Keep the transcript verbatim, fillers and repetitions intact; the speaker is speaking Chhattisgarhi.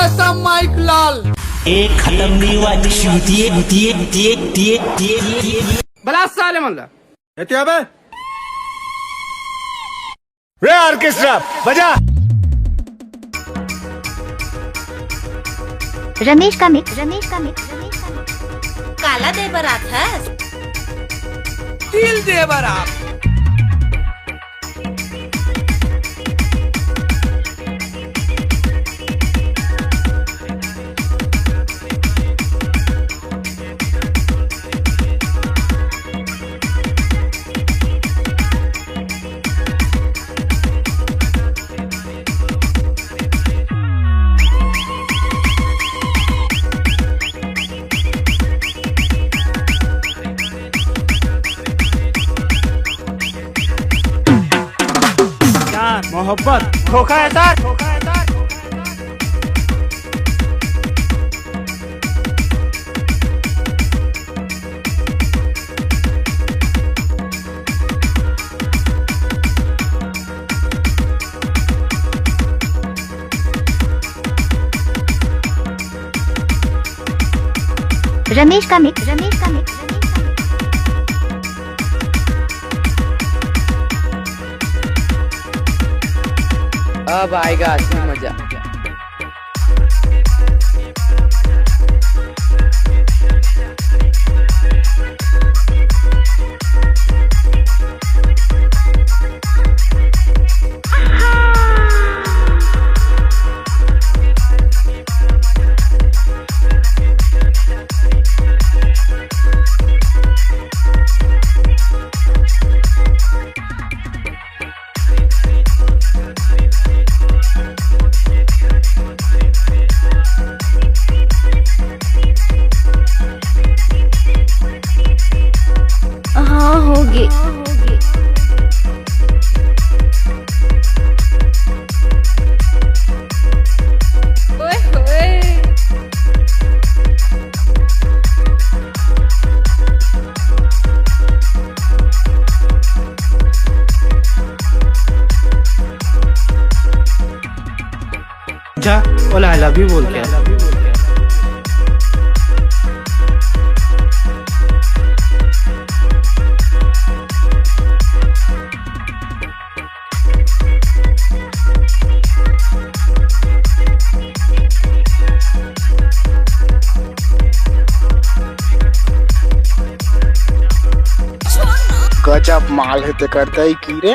कसम माइक लाल। एक खत्म नहीं हुआ, चूतिए, चूतिए, चूतिए, चूतिए, चूतिए। बला साले मन ला। एती अबे। रे ऑर्केस्ट्रा, बजा। रमेश का मिक्स, रमेश का मिक्स, रमेश का मिक्स। काला दे बर आथस। दिल दे बर आथस। प्यार, मोहब्बत, धोखा है सर, धोखा है सर। रमेश का मिक्स, रमेश का मिक्स, रमेश का मिक्स। अब आएगा असली मजा। हाँ, होगे। ओए होए। जा, ओला I love you बोल के आ। गजब माल हे तेकर दई की रे।